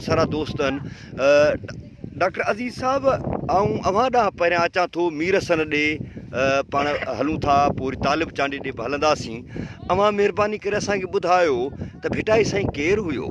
سارا دوست آهن. ڊاڪٽر عزيز صاحب آئون اوهان ڏانهن پهريان اچان ٿو مير حسن ڏي پاڻ هلون ٿا پوء وري طالب چانڊيي ڏي به هلنداسين اوهان مهرباني ڪري اسان کي ٻڌايو ته ڀٽائي سائين ڪير هيو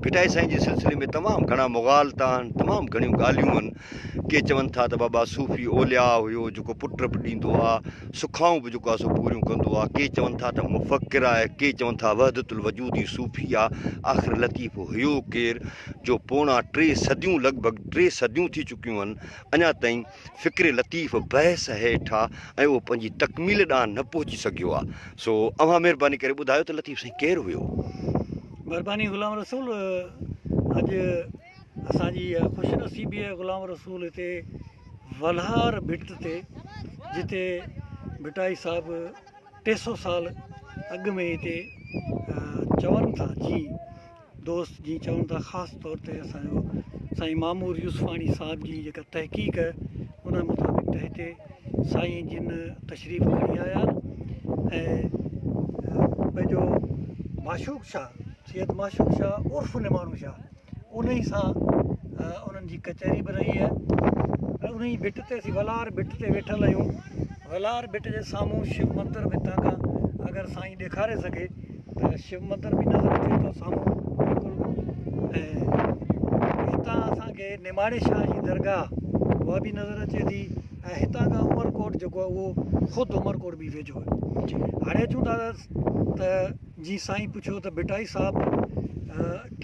ڀٽائي سائين جي سلسلي ۾ تمام گهڻا مغالطا آهن تمام گهڻيون ڳالهيون آهن ڪي چون ٿا ته بابا صوفي اولياء هيو جيڪو پٽ به ڏيندو آ سکائون به جيڪو آ سو پوريون ڪندو آ، ڪي چون ٿا ته مفڪر آهي، ڪي چون ٿا وحدت الوجودي صوفي آ، آخر لطيف هيو ڪير جو پوڻا ٽي صديون لڳ ڀڳ ٽي صديون ٿي چڪيون آهن اڃا تائين فڪر لطيف بحث هيٺ آ ۽ اهو پنهنجي تڪميل ڏانهن نه پهچي سگهيو آ، سو اوهان مهرباني ڪري ٻڌايو ته لطيف سائين ڪير هيو؟ مھرباني غلام رسول اڄ اسان جي اها خوش نصيبي آهي غلام رسول هتي ولهار ڀٽ تي جتي ڀٽائي صاحب 300 سال اڳ ۾ هتي چون ٿا جي دوست جي چون ٿا خاص طور تي اسانجو سائين معمور يوسفاڻي صاحب جي جيڪا تحقيق آهي ان مطابق ته هتي سائين جن تشريف کڻي آيا آهن ۽ پنهنجو معشوق شاهه سيد معشوق شاهه عرف نماڻو شاهه انهي سان انهن جي ڪچهري به رهي آهي ۽ انهي ڀٽ تي اسين ولار ڀٽ تي ويٺل آهيون ولار ڀٽ جي سامهون شو مندر به هتان کان اگر سائين ڏيکاري سگهي ته شو مندر به نظر اچي ٿو سامهون بلڪل ۽ هتان اسان کي نماڻي شاهه جي درگاهه اها به نظر اچي ٿي ۽ هتان کان عمرڪوٽ جيڪو آهي اهو خود عمرڪوٽ به ويجهو آهي هاڻي اچون ٿا ته جي سائين پڇيو ته ڀٽائي صاحب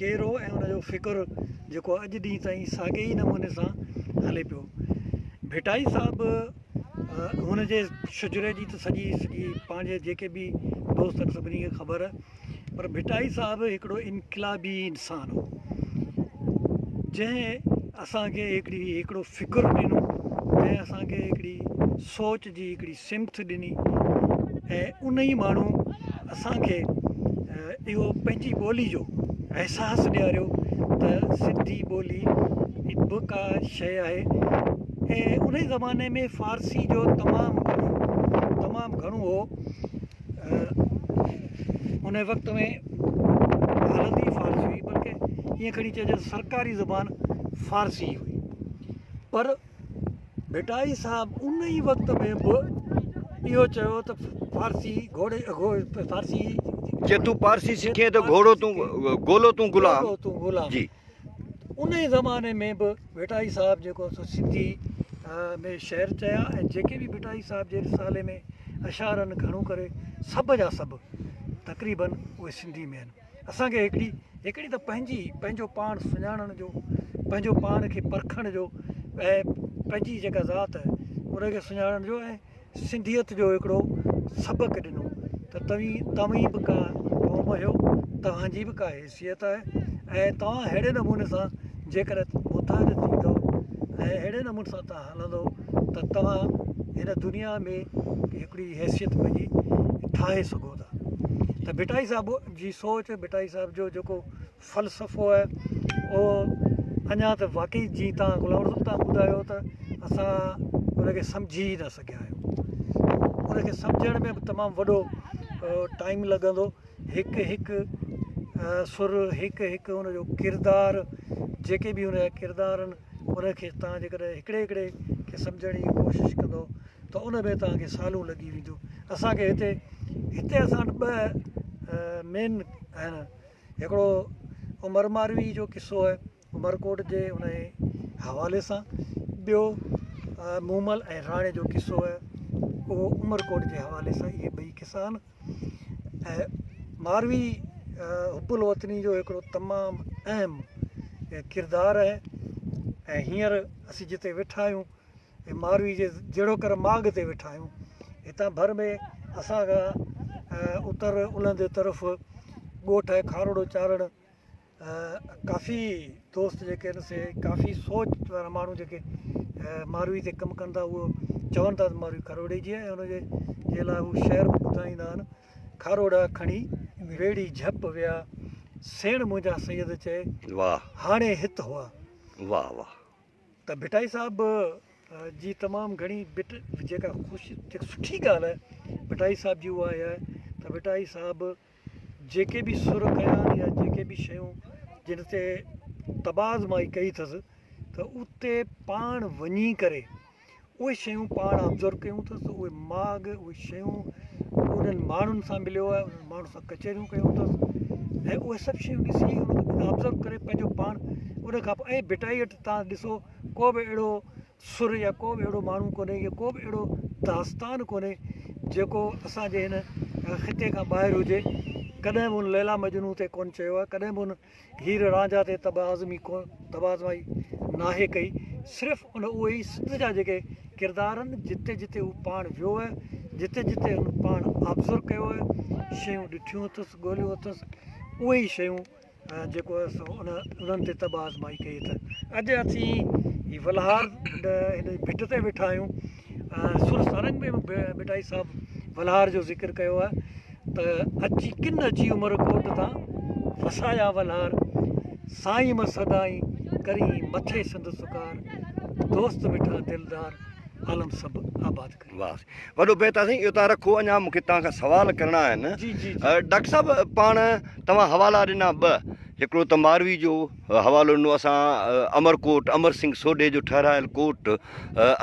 ڪير هو ۽ ان جو فڪر جيڪو اڄ ڏينهن تائين ساڳئي ئي نموني سان هلي پيو. ڀٽائي صاحب هن جي شجري جي ته سڄي سڄي پنهنجي جيڪي به دوست آهن سڀني کي خبر آهي پر ڀٽائي صاحب هڪڙو انقلابي انسان هو جنهن اسان کي هڪڙي هڪڙو فڪر ڏنو جنهن اسان کي هڪڙي سوچ جي هڪڙي سمت ڏني ۽ ان ئي ماڻهو اسان کي اهو پنهنجي ٻولي جو احساس ڏياريو ته سنڌي ٻولي به ڪا شيء آهي ۽ ان ئي زماني ۾ فارسي جو تمام گهڻو تمام گهڻو هو ان وقت ۾ هلندي فارسي هئي بلڪه ائين کڻي چئجي ته سرڪاري زبان فارسي هئي پر ڀٽائي صاحب ان ئي وقت ۾ به اهو چيو ته فارسي گهوڙي فارسي جي تون پارسي سکين ته گهوڙو تون گولو تون غلام گولو تون غلام جي ان ئي زماني ۾ به ڀٽائي صاحب جيڪو سو سنڌي ۾ شعر چيا ۽ جيڪي به ڀٽائي صاحب جي رسالي ۾ اشعار آهن گهڻو ڪري سڀ جا سڀ تقريبن اهي سنڌي ۾ آهن اسان کي هڪڙي هڪڙي ته پنهنجي پنهنجو پاڻ سڃاڻڻ جو پنهنجو پاڻ کي پرکڻ جو ۽ پنهنجي جيڪا ذات آهي ان کي سڃاڻڻ جو ۽ سنڌيت جو هڪڙو سبق ڏنو ته توهين توهين به ڪا قوم آهيو توهان جي به ڪا حيثيت آهي ۽ توهان اهڙي نموني سان جيڪڏهن متحد ٿيندو ۽ اهڙي نموني سان توهان هلندو ته توهان هن دنيا ۾ هڪڙي حيثيت پنهنجي ٺاهي سگهو ٿا ته ڀٽائي صاحب جي سوچ ڀٽائي صاحب جو جيڪو فلسفو آهي اهو اڃا ته واقعي جي تان غلام رسول تان ٻڌايو ته اسان ان کي سمجهي ئي نه سگهيا آهيون ان کي سمجهڻ ۾ به تمام وڏو ٽائيم لڳندو هڪ هڪ سر هڪ هڪ ان جو ڪردار جيڪي به ان جا ڪردار آهن ان کي تان جيڪڏهن هڪڙي هڪڙي کي سمجهڻ جي ڪوشش ڪندو ته ان ۾ توهان کي سالون لڳي وينديون. اسان کي هتي هتي اسان وٽ ٻه مين آهن هڪڙو عمر ماروي جو قصو آهي عمرڪوٽ جي ان حوالي سان ٻيو مومل ۽ راڻي جو قصو آهي اهو عمرڪوٽ جي حوالي سان اهي ٻئي قصا آهن ۽ ماروي حب الوطني جو هڪڙو تمام اهم ڪردار آهي ۽ هينئر اسين جتي ويٺا آهيون ۽ ماروي جي جهڙوڪر ماڳ تي ويٺا آهيون. هتان ڀر ۾ اسان کان اتر الهندي طرف ڳوٺ آهي کاروڙو چارڻ. ڪافي دوست جيڪي آهن سي ڪافي سوچ وارا ماڻهو جيڪي ماروي تي ڪم ڪن ٿا اهو چون ٿا ته ماروي کاروڙي جي آهي ۽ ان جي جي لاء هو شعر به ٻڌائيندا آهن. کاروڙا کڻي ويڙهي جهپ ويا، سيڻ منهنجا سيد چئي، هاڻي هت هئا. واهه واهه. ته ڀٽائي صاحب جي تمام گهڻي بٽ جيڪا خوش جيڪا سٺي ڳالهه آهي ڀٽائي صاحب جي اها آهي ته ڀٽائي صاحب جيڪي به سر ڪيا آهن يا جيڪي به شيون جن تي طبع آزمائي ڪئي اٿس ته اتي پاڻ وڃي ڪري اهي شيون پاڻ آبزرو ڪيون اٿس، اهي ماڳ، اهي شيون، انهن ماڻهن سان مليو آهي، انهن ماڻهن سان ڪچهريون ڪيون اٿس ۽ اهي سڀ شيون ڏسي آبزرو ڪري پنهنجو پاڻ ان کان پوء ۽ ڀٽائي وٽ تان ڏسو ڪو به اهڙو سر يا ڪو به اهڙو ماڻهو ڪونهي يا ڪو به اهڙو داستان ڪونهي جيڪو اسان جي هن خطي کان ٻاهر هجي. ڪڏهن به هن ليليٰ مجنون تي ڪونه چيو آهي، ڪڏهن به هن هير رانجها تي طبع آزمي ڪونه طبع آزمائي ناهي ڪئي. صرف ان اهي ئي سنڌ جا جيڪي ڪردار آهن جتي جتي هو پاڻ ويو آهي، جتي جتي هن پاڻ آبزرو ڪيو آهي، شيون ڏٺيون اٿس، ڳوليون اٿس، اهي ئي شيون جيڪو آهي سو ان انهن تي طبع آزمائي ڪئي اٿن. اڄ اسين هي ولهار هن ڀٽ تي ويٺا آهيون. سر سارنگ ۾ به ڀٽائي صاحب ولهار جو ذڪر ڪيو آهي ته اچي ڪن اچي عمر ڪوٽ تان وسايا ولهار سائين م سدائين ڪرين مٿي سنڌ سڪار دوست مٺا دلدار عالم سڀ آباد ڪرين. واه وڏو بيت آ سائين اهو تان رکو اڃا مونکي توهان کان سوال ڪرڻا آهن جي جي جي. ڊاڪٽر صاحب پاڻ توهان حوالا ڏنا ٻه هڪڙو ته ماروي جو حوالو ڏنو اسان امر ڪوٽ امر سنگهه سوڍي جو ٺهرايل ڪوٽ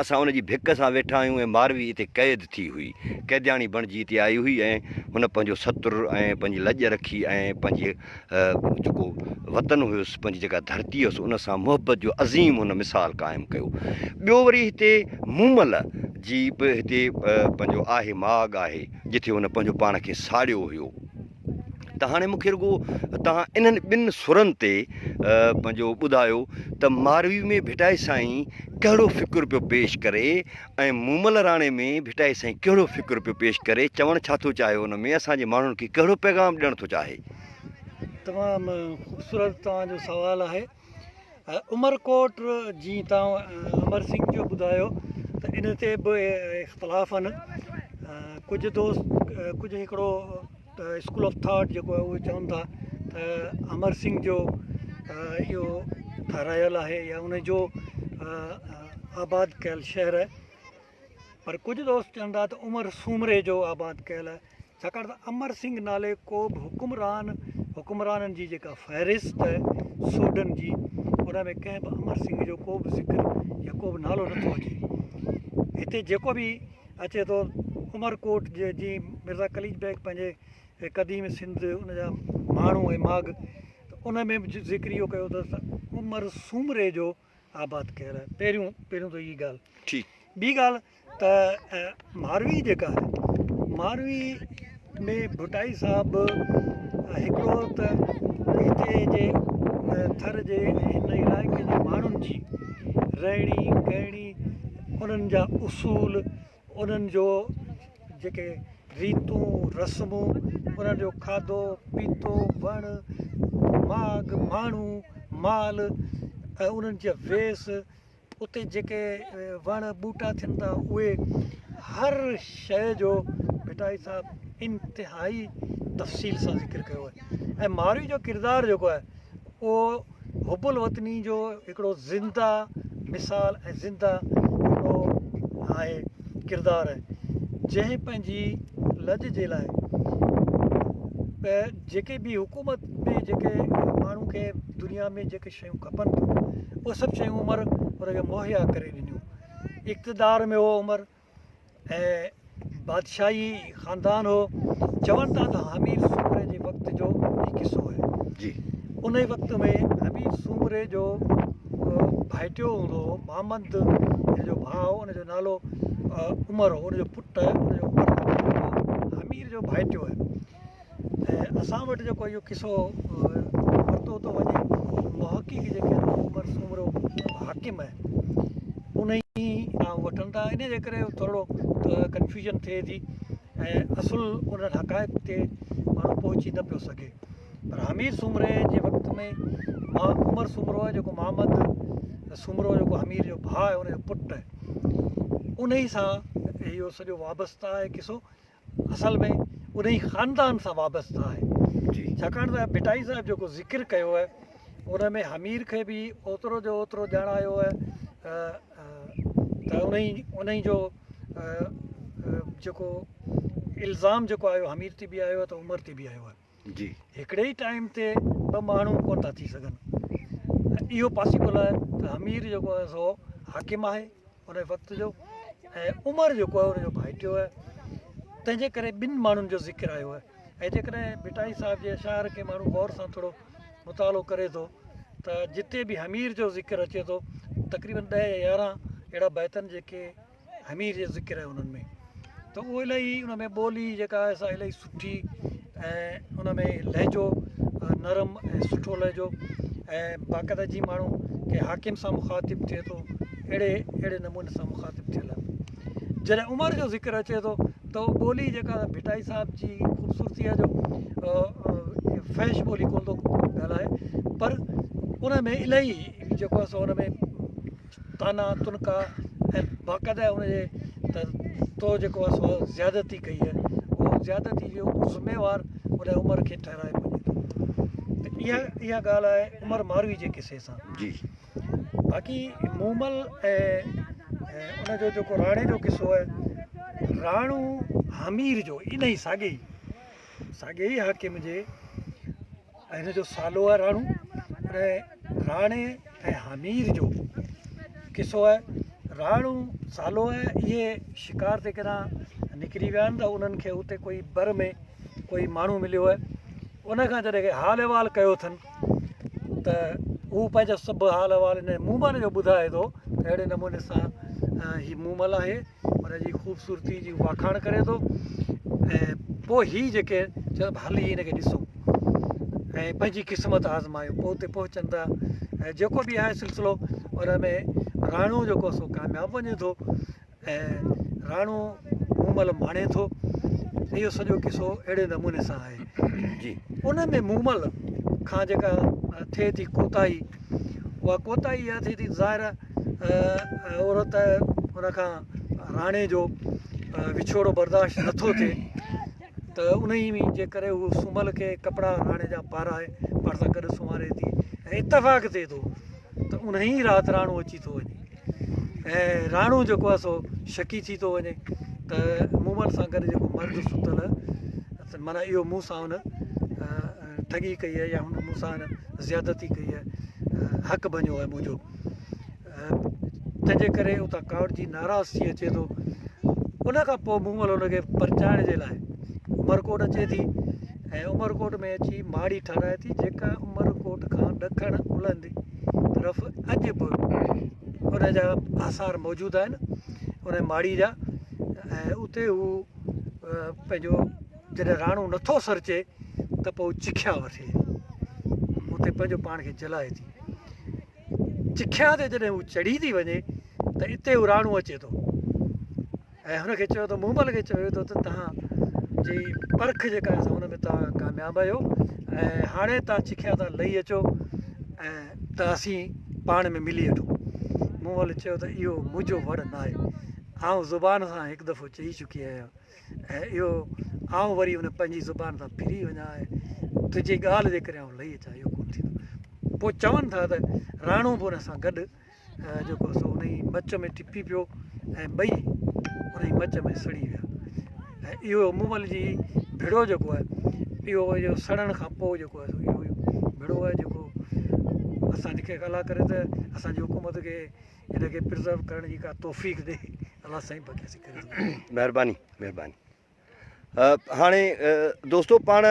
اسان ان جي ڀڪ سان ويٺا آهيون ۽ ماروي اتي قيد ٿي هئي قيدياڻي بڻجي اتي آئي هئي ۽ هن پنهنجو ستر ۽ پنهنجي لڄ رکي ۽ پنهنجي جيڪو وطن هيس، پنهنجي جيڪا ڌرتي هيس، ان سان محبت جو عظيم هن مثال قائم ڪيو. ٻيو وري هتي مومل جي به هتي پنهنجو آهي ماڳ آهي، جتي هن پنهنجو پاڻ کي ساڙيو هيو. ته هاڻي مون کي رڳو توهان انهن ٻن سرن تي پنهنجو ٻڌايو ته ماروي ۾ ڀٽائي سائين ڪهڙو فڪر پيو پيش ڪري ۽ مومل راڻي ۾ ڀٽائي سائين ڪهڙو فڪر پيو پيش ڪري، چوڻ ڇا ٿو چاهي ان ۾ اسان جي ماڻهن کي ڪهڙو پيغام ڏيڻ ٿو چاهي؟ تمام خوبصورت توهان جو سوال آهي. عمر ڪوٽ جيئن توهان امر سنگهه جو ٻڌايو ته ان تي به اختلاف آهن. ڪجهه دوست ڪجهه هڪڙو اسڪول آف ٿاٽ جيڪو آهي اهي چون ٿا ته امر سنگهه جو اهو ٺهرايل آهي يا ان جو آباد ڪيل شهر آهي پر ڪجهه دوست چون ٿا ته عمر سومري جو آباد ڪيل آهي ڇاڪاڻ ته امر سنگهه نالي ڪو به حڪمران حڪمرانن جي جيڪا فهرست آهي سوڍن جي ان ۾ ڪنهن به امر سنگهه جو ڪو به ذڪر يا ڪو به نالو نٿو اچي هتي جيڪو به اچي ٿو عمر ڪوٽ جي جي مرزا قليچ بيگ پنهنجي قديم سنڌ ان جا ماڻهو ۽ ماڳ ته ان ۾ به ذڪر اهو ڪيو اٿس ته عمر سومري جو آباد ڪيل آهي پهريون پهريون ته هي ڳالهه ٺيڪ ٻي ڳالهه ته ماروي جيڪا آهي ماروي ۾ ڀٽائي صاحب هڪڙو ته هتي جي ٿر جي هن علائقي جي ماڻهن جي رهڻي ڪهڻي انهن جا اصول، انهن جو جيڪي ريتون رسمون، انهن جو کاڌو پيتو، وڻ، ماڳ، ماڻهو، مال ۽ انهن جا ويس، اتي جيڪي وڻ ٻوٽا ٿين ٿا اهي هر شيء جو ڀٽائي صاحب انتهائي تفصيل سان ذڪر ڪيو آهي ۽ ماروي جو ڪردار جيڪو آهي اهو حب الوطني جو هڪڙو زنده مثال ۽ زنده هڪڙو آهي ڪردار آهي جنهن پنهنجي لڄ جي لاء جيڪي به حڪومت ۾ جيڪي ماڻهو کي دنيا ۾ جيڪي شيون کپن ٿيون اهي سڀ شيون عمر ان کي مهيا ڪري ڏنيون اقتدار ۾ هو عمر ۽ بادشاهي خاندان هو. چون ٿا ته حمير سومري جي وقت جو هي قصو آهي. جي. انهي وقت ۾ حمير سومري جو ڀائٽيو هوندو هو محمد هن جو ڀاء هو ان جو نالو عمر هو ان جو پٽ ان جو عمر نالو جيڪو حمير جو ڀائٽيو آهي. ۽ اسان وٽ جيڪو اهو قصو ورتو ٿو وڃي محقق جيڪي آهن عمر سومرو حاڪم آهي انهي کان وٺن ٿا ان جي ڪري ٿورو ڪنفيوژن ٿئي ٿي ۽ اصل انهن حقائق تي ماڻهو پهچي نه پيو سگهي پر حمير سومري جي وقت ۾ عمر سومرو آهي جيڪو محمد سومرو جيڪو حمير جو ڀاء آهي ان جو پٽ آهي انهي سان اهو سڄو وابسته آهي قصو اصل ۾ انهي خاندان سان وابسته آهي ڇاڪاڻ ته ڀٽائي صاحب جيڪو ذڪر ڪيو آهي ان ۾ حمير کي به اوترو جو اوترو ڄاڻايو آهي ته انهي انهي جو جيڪو الزام جيڪو آيو حمير تي به آيو آهي ته عمر تي به آيو آهي جي. هڪڙي ئي ٽائيم تي ٻه ماڻهو ڪونه ٿا ٿي سگهن. ۽ اهو پاسيبل آهي ته حمير جيڪو آهي سو حاڪم آهي ان وقت جو ۽ عمر جيڪو آهي ان جو ڀائٽيو آهي تنهن جي ڪري ٻن ماڻهن جو ذڪر آيو آهي ۽ جيڪڏهن ڀٽائي صاحب جي اشعار کي ماڻهو غور سان ٿورو مطالعو ڪري ٿو ته جتي به حمير جو ذڪر اچي ٿو تقريبن ڏهه يا يارهن اهڙا بيت آهن جيڪي حمير جو ذڪر آهي انهن ۾ ته اهو الاهي ان ۾ ٻولي جيڪا آهي سا الاهي سٺي ۽ ان ۾ لهجو نرم ۽ سٺو لهجو ۽ باقاعده جي ماڻهو ڪنهن حاڪم سان مخاطب ٿئي ٿو اهڙي اهڙي نموني سان مخاطب ٿيل آهي جڏهن عمر جو ذڪر اچي ٿو ته اهو ٻولي جيڪا ڀٽائي صاحب جي خوبصورتي آهي جو فحش ٻولي ڪونه ٿو ڳالهائي پر ان ۾ الاهي جيڪو آهي سو ان ۾ طعنا تنڪا ۽ باقاعده ان جي ته تو جيڪو آهي سو زيادتي ڪئي آهي اهو زيادتي جو ذميوار ان عمر کي ٺهرايو وڃي ٿو ته اها اها ڳالهه آهي عمر ماروي جي قصي سان جي باقي مومل ۽ ان جو جيڪو راڻي جو قصو آهي راڻو حمير جو ان ئي ساڳي ساڳي ئي حاڪم جي ۽ هن جو سالو آهي راڻو ۽ راڻي ۽ حمير جو قصو آهي راڻو سالو آهي اهي شڪار تي ڪيڏانهن نڪري ويا آهن ته انهن کي اتي ڪوئي بر ۾ ڪوئي ماڻهو مليو آهي ان کان جڏهن حال احوال ڪيو اٿن ته هو پنهنجا سڀ حال احوال ان مومل جو ٻڌائي ٿو اهڙي نموني سان هي مومل آهي ان جي خوبصورتي جي واکاڻ ڪري ٿو ۽ پوء هي جيڪي چئي ٿو هلي هن کي ڏسون ۽ پنهنجي قسمت آزمايون پوء اتي پهچن ٿا ۽ جيڪو به آهي سلسلو ان ۾ راڻو جيڪو سو ڪامياب وڃي ٿو ۽ راڻو مومل ماڻي ٿو اهو سڄو قصو اهڙي نموني سان آهي جي ان ۾ مومل کان جيڪا ٿئي ٿي ڪوتاهي اها ڪوتاهي اها ٿئي ٿي ظاهر عورت ان کان راڻي جو وڇوڙو برداشت نٿو ٿئي ته انهي جي ڪري هو سومل کي ڪپڙا راڻي جا پارائي پاڻ سان گڏ سمهاري ٿي ۽ اتفاق ٿئي ٿو ته انهي رات راڻو اچي ٿو وڃي ۽ راڻو جيڪو آهي سو شڪي ٿي ٿو وڃي ته مومل سان گڏ جيڪو مرد ستل ته معنيٰ اهو مون سان هن ٺڳي ڪئي آهي يا هن مون سان هن زيادتي ڪئي آهي حق ڀڃيو آهي منهنجو تنهن جي ڪري اتان ڪاوڙجي ناراض ٿي اچي ٿو ان کان پوء مومل هن کي پرچائڻ جي لاء عمرڪوٽ اچي ٿي ۽ عمرڪوٽ ۾ اچي ماڙي ٺهرائي ٿي جيڪا عمرڪوٽ کان ڏکڻ الهندي طرف اڄ به ان جا آثار موجود آهن ان ماڙي جا ۽ اتي هو پنهنجو جڏهن راڻو نٿو سرچي ته پوء چکيا وٺي اتي پنهنجو پاڻ کي جلائي ٿي. چکيا تي جڏهن هو چڙهي ٿي وڃي ته اتي هو راڻو اچي ٿو ۽ هن کي چوي ٿو مومل کي چوي ٿو ته توهان جي پرک جيڪا آهي ان ۾ توهان ڪامياب آهيو ۽ هاڻي توهان چکيا تان لهي اچو ۽ ته اسين پاڻ ۾ ملي وٺون. مومل چيو ته اهو منهنجو وڙ ناهي آئون زبان سان هڪ دفعو چئي چڪي آهيان ۽ اهو آئون وري ان پنهنجي زبان تان ڦري وڃان ۽ تنهنجي ڳالهه جي ڪري آئون لهي اچان اهو ڪونه ٿيندو. پوء چون ٿا ته راڻو به ان سان گڏ جيڪو سو انهي مچ ۾ ٽپي پيو ۽ ٻئي انهي مچ ۾ سڙي ويا ۽ اهو مومل جي ڀيڙو جيڪو آهي اهو اهو سڙڻ کان پوء جيڪو آهي سو اهو ڀيڙو آهي جيڪو اسان کي الله ڪري ته اسان جي حڪومت کي ان کي پرزرو ڪرڻ جي ڪا توفيق ڏي الله سائين باقي اسين ڪري سگهون. مهرباني مهرباني هاڻي دوستو پاڻ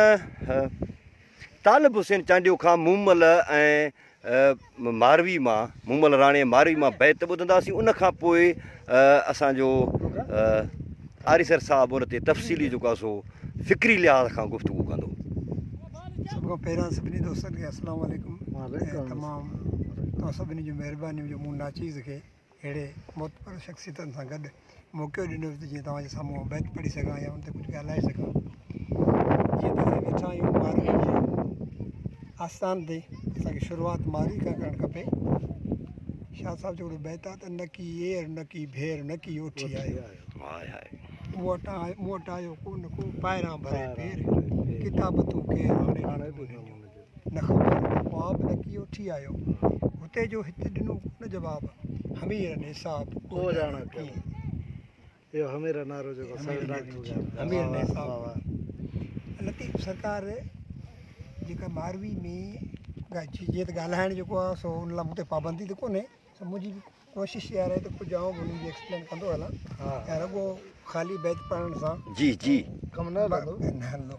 طالب حسين چانڊيو کان مومل ۽ ماروي مان مومل راڻي ماروي مان بيت ٻڌنداسين ان کان پوء اسان جو آريسر صاحب ان تي تفصيلي جيڪو آهي سو فڪري لحاظ کان گفتگو ڪندو. سڀ کان پهريان سڀني دوستن کي السلام عليڪم ۽ تمام توهان سڀني جون مهربانيون جو مون ناچيز کي اهڙي معتبر شخصيتن سان گڏ موقعو ڏنو ويو ته جيئن توهان جي سامهون آئون بيت پڙهي سگهان يا ان تي ڪجهه ڳالهائي سگهان جيئن ته اسين ويٺا آهيون ماروي جي آستان تي اسان کي شروعات ماروي کان ڪرڻ کپي شاهه صاحب جو هڪڙو بيت آهي ته نڪي اير نڪي ڀير نڪي اوٺي آيو مون وٽ آيو مون وٽ آيو ڪو نه ڪو پائران ڀري پير ڪتاب تون ڪير هاڻي ڏنو نه خبر نه خواب نه ڪي اوٺي آيو هتي جو هت ڏنو ڪو نه جواب هميرن حساب ڪو ڄاڻان ڪيئن. اهو هميرن نعرو جيڪو هميرن حساب لطيف سرڪار جيڪا ماروي ۾ جيئن ته ڳالهائڻ جيڪو آهي سو ان لاء مون تي پابندي ته ڪونهي سو منهنجي ڪوشش اها رهي ته ڪجهه آئون به انهن جي ايڪسپلين ڪندو هلان ۽ رڳو خالي بيت پڙهڻ سان جي جي ڪم نه هلندو نه هلندو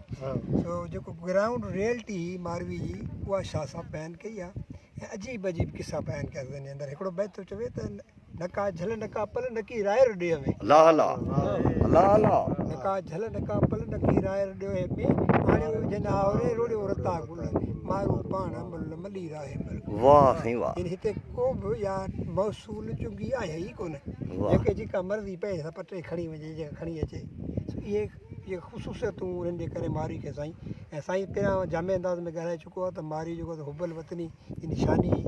سو جيڪو گرائونڊ ريئلٽي هئي ماروي جي اها شاهه صاحب بيان ڪئي آهي ۽ عجيب عجيب قصا بيان ڪيا اٿس ان جي اندر هڪڙو بيت ٿو چوي ته نڪا جهل نڪا پل نڪي رائر ڏيهه ۾. الله الله الله الله. نڪا جهل نڪا پل نڪي رائر ڏيهه ۾، آڻيو جن آهوري روڙيو رتا گل، مارو پاڻ امل ملي راهي مرڳ. واه سائين واه. يعني هتي ڪو به يا محصول چنگي آهي ئي ڪونه. واه. جيڪي جيڪا مرضي پئي سا پٽي کڻي وڃي جيڪا کڻي اچي. سو اهي اهي خصوصيتون انهن جي ڪري مارئي کي سائين ۽ سائين پهريان جامع انداز ۾ ڳالهائي چڪو آهي ته مارئي جيڪو آهي حب الوطني جي نشاني هئي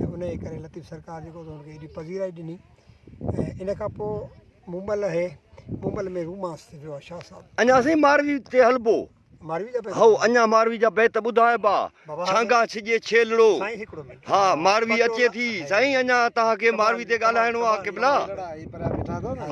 ۽ انهيء جي ڪري لطيف سرڪار جيڪو هن کي ايڏي پذيرائي ڏني ۽ ان کان پوء مومل اهي مومل ۾ رومانس ٿي ويو آهي شاهه صاحب. اڃا سائين ماروي تي هلبو. ماروي جا بيت هو اڃا ماروي جا بيت ٻڌائبا. ڇانگا ڇڄي ڇيلڙو. سائين هڪڙو منٽ. ها ماروي اچي ٿي سائين اڃا توهان کي ماروي تي ڳالهائڻو آ قبلا.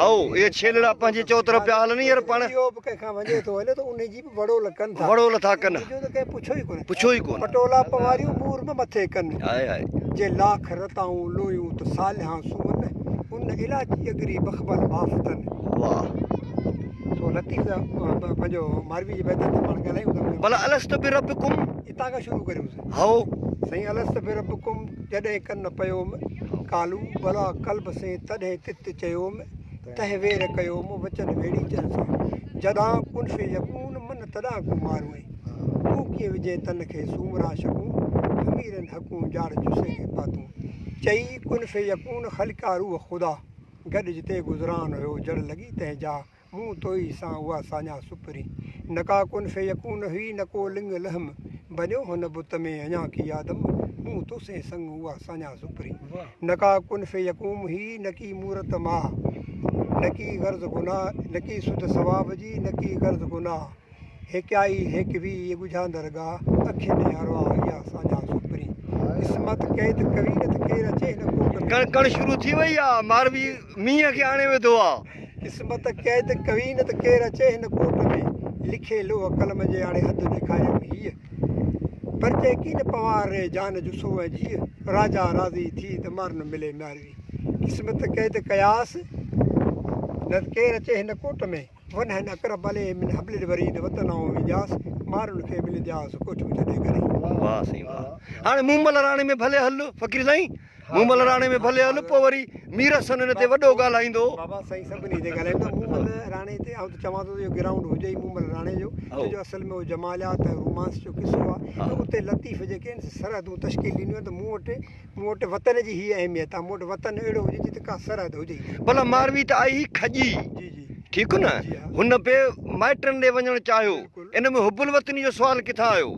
هو اهي ڇيلڙا پنهنجي چوطرف پيا هلن يار پاڻ. اهو به ڪنهن کان وڃي ٿو هلي ته انهي جي به وڙول ڪن ٿا. وڙول ٿا ڪن. ان جو ته ڪنهن پڇيو ئي ڪونه. پڇيو ئي ڪونه. پٽولا پنواريون مور به مٿي ڪن. High high. جي لاک رتائون لويون ته صالحان سون. ان الاچي اگري بخبل بافتن. واه. سو لطيف جا پنهنجو ماروي جي بيتن تي پاڻ ڳالهايون ٿا. ڀلا الست بربڪم. اتان کان شروع ڪريون. هائو. سائين الست بربڪم جڏهن ڪن پيوم. قالو بلا قلب سين تڏهن تت چيوم. تنهن وير ڪيوم وچن ويڙهيچن سان. جڏان ڪن في يڪون من تڏان ڪون ماروئين. تون ڪيئن وجهين تن کي سومرا شڪون. حميرن حقون جاڙ جسي کي پاتون. چئي ڪن في يڪون خلقيا روح خدا. گڏ جتي گذران هيو جڙ لڳي تنهن جا. مون توئي سان اها ساڃاهه سپرين. نه ڪا ڪن فيڪون هئي نه ڪو لڱ لحم. بنيو هن بت ۾ اڃا ڪي آدم. مون توسين سڱ اها ساڃاهه سپرين. نه ڪا ڪن فيڪون هئي نه ڪي مورت ماهه. نه ڪي غرض گناهه نه ڪي سڌ ثواب جي نه ڪي غرض گناهه. هيڪيائي هيڪوي اي ڳجهاندر ڳاهه، اکين ۽ ارواح اها ساڃاهه سپرين. قسمت قيد ڪوي نه ته ڪير اچي هن ڪوٽ ۾. ڪڻ ڪڻ شروع ٿي وئي آ، ماروي مينهن کي آڻي وڌو آ. قسمت قيد ڪوي نه ته ڪير اچي هن ڪوٽ ۾. لکي لوح قلم جي آڻي حد ڏيکاريم هيء. پرچي ڪين پنوار ري جان جسو ۽ جيء. راجا راضي ٿي ته مارن ملي ماروي. قسمت قيد قياس نه ته ڪير اچي هن ڪوٽ ۾. ونهن اقرب عليه من حبل الوريد وطن آئون ويندياس، مارن کي ملندياس، ڪوٺيون ڇڏي ڪري. واه سائين واه هاڻي مومل راڻي ۾ ڀلي هل فقير سائين مومل راڻي ۾ ڀلي هل پوء وري مير حسن ان تي وڏو ڳالهائيندو. بابا سائين سڀني تي ڳالهائيندو مومل راڻي تي آئون ته چوان ٿو ته اهو گرائونڊ هجي ئي مومل راڻي جو ڇو جو اصل ۾ اهو جماليات ۽ رومانس جو قصو آهي ۽ اتي لطيف جيڪي آهن سي سرحدون تشڪيل ڏنيون آهن ته مون وٽ مون وٽ وطن جي هيء اهميت آ، مون وٽ وطن اهڙو هجي جتي ڪا سرحد هجي ئي نه. ڀلا ماروي ته آئي هئي کڄي، جي جي. ٺيڪ نه؟ جي ها. هن به مائٽن ڏي وڃڻ چاهيو، بلڪل. ان ۾ حب الوطني جو سوال ڪٿان آيو؟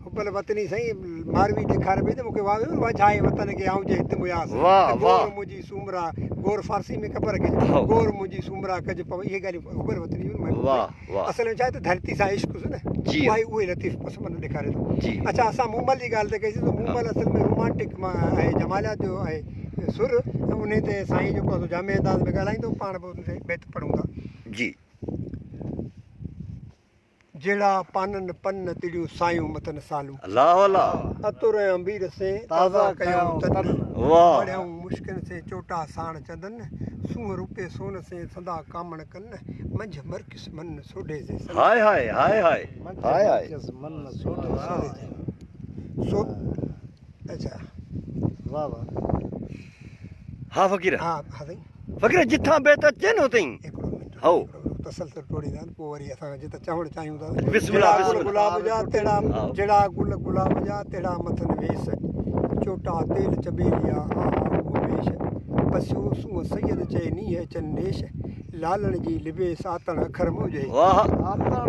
حب الوطني سائين ماروي ڏيکاري پئي ته مون کي واهه واجهائي وطن کي آئون جي هت مياس واهه ته گور واهه. منهنجي سومرا، گور فارسي ۾ قبر کي هائو. گور منهنجي سومرا ڪج پوي اهي ڳالهيون حب الوطني جون محبوب واهه. سائين. واهه. اصل ۾ ڇا آهي ته ڌرتي سان عشق هوس نه جي. اها ئي اهو ئي لطيف پس منظر ڏيکاري ٿو. جي. اڇا اسان مومل جي ڳالهه ته ڪئي سين ته مومل اصل ۾ رومانٽڪ مان آهي جماليات جو آهي سر ته انهي تي سائين جيڪو آهي سو جامع انداز ۾ ڳالهائيندو پاڻ به ان تي بيت پڙهون ٿا. جي. جهڙا پانن پن تڙيون سايون مٿن سالون. الله الله. عطر ۽ عنبير سين تازا ڪيائون تن. واهه. مڙهيائون مشڪن سين چوٽا ساڻ چندن. سونهن روپي سون سين سندا ڪامڻ ڪن. منجهه مرڪيس من سوڍي سي سن. هاء هاء هاء هاء منجهه مرڪيس من سوڍي سي. سو اڇا. واه واه. ها فقير. ها ها سائين. فقير جتان بيت اچي نه اتي. هڪڙو منٽ. هائو. تسلسل ٽوڙيندا آهن پوء وري اسان جتان چوڻ چاهيون ٿا. بسم الله جهڙا بسم گل الله. گلاب جا تهڙا جهڙا گل گلاب جا تهڙا مٿن ويس. چوٽا تيل چنبيليا آها روح ويش. پسيو سونهن سيد چئي نينهن اچن نيش. لالڻ جي لبيس آتڻ اکر موجهي. واهه. آتڻ.